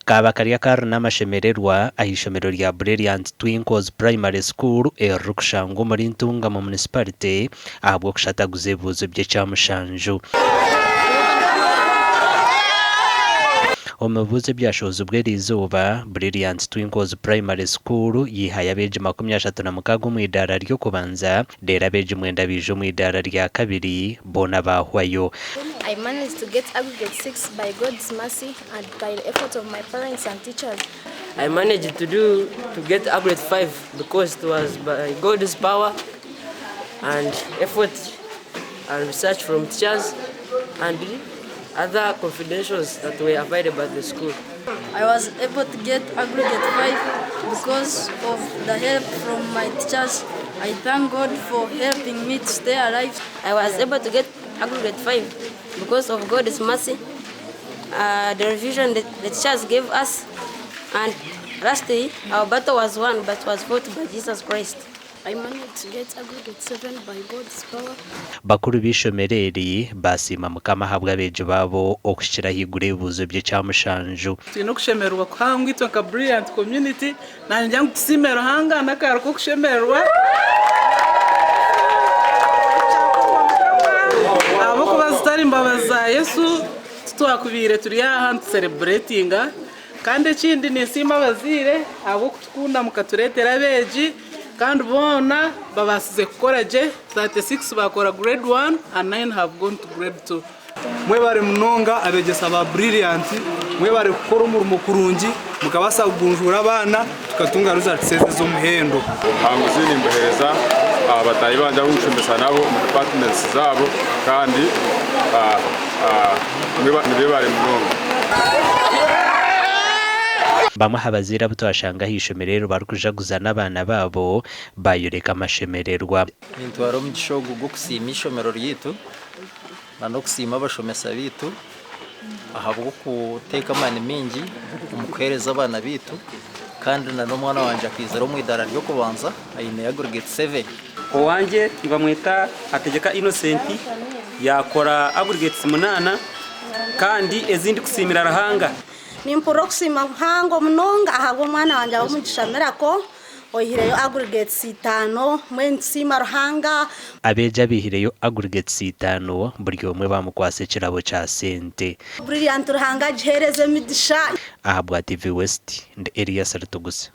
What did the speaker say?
Kaaba kari akari n'amashemererwa aha ishomero rya Brilliant Twinkles Primary School eririkushangwa omuri Ntungamo Municipality ahabw'okushataguza ebibuuzo by'ekyamushanju. Omu bibuuzo ebyashohozibwa eriizooba, Brilliant Twinkles Primary School yaihayo abeegi 36 omu idaara ry'okubanza Reero abeegi mwenda baija omu idaara rya kabiri, boona baahwayo. I managed to get aggregate 6 by God's mercy and by the effort of my parents and teachers. I managed to do to get aggregate 5 because it was by God's power and effort and research from teachers and other confidentials that were available at the school. I was able to get aggregate 5 because of the help from my teachers. I thank God for helping me to stay alive. I was able to get aggregate 5 because of God's mercy, uh, the revision that the teachers gave us, and lastly, our battle was won but was fought by Jesus Christ. I managed to get aggregate 7 by God's power. Bakuru b'eishomero eri baasiima Mukama ahabw'abeegi baabo okuhikira ahaiguru ebibuuzo by'ekyamushanju. Twine okushemererwa kuhango itwe nka Brilliant Community. Naanye ningira ngu tusiime Ruhanga n'akaari k'okushemererwa. Ahabw'okuba zitari mbabazi za Yesu, titwakubaire turi aha nitusereburetinga. Kandi ekindi ninsiima abazaire ahabw'okutukunda mukatureetera abeegi kandi boona babaasize kukora gye, 36 baakora grade one and nine have gone to grade two. Mwebare munonga abegyesa ba Brilliant, mwebare kukora omurimo kurungi mukabaasa kugunjuura abaana tukatunga results ezi ez'omuhendo. Obuhanguzi nimbuheereza bataahi bangye abu nkushomesa nabo omu departments zaabo kandi Nibebare munonga. Bamwe aha bazaire abu twashanga aha ishomero eri barikujaguza n'abaana baabo baayoreka amashemererwa. Nintwara omugisha ogu gw'okusiima eishomero ryaitu n'okusiima abashomesa baitu ahabw'okuteeka amaani maingi omu kuheereza abaana baitu kandi n'omwana wangye akaizire omu idaara ry'okubanza aine aggregate seven. Owangye nibamweta Hategeka Innocent yaakora aggregates munaana kandi ezi ndikusiimira Ruhanga. Nimpurira okusiima kuhango munonga ahabw'omwana wangye Habumugisha Miracle oihireyo aggregates itaano mbwenu nitusiima Ruhanga. Abeegi abaihireyo aggregates itaano buri omwe bamukwatsa ekirabo kya sente. Brilliant Ruhanga agiheereze emigisha. Ahabwa TV West, ndi Elias Rutuguse.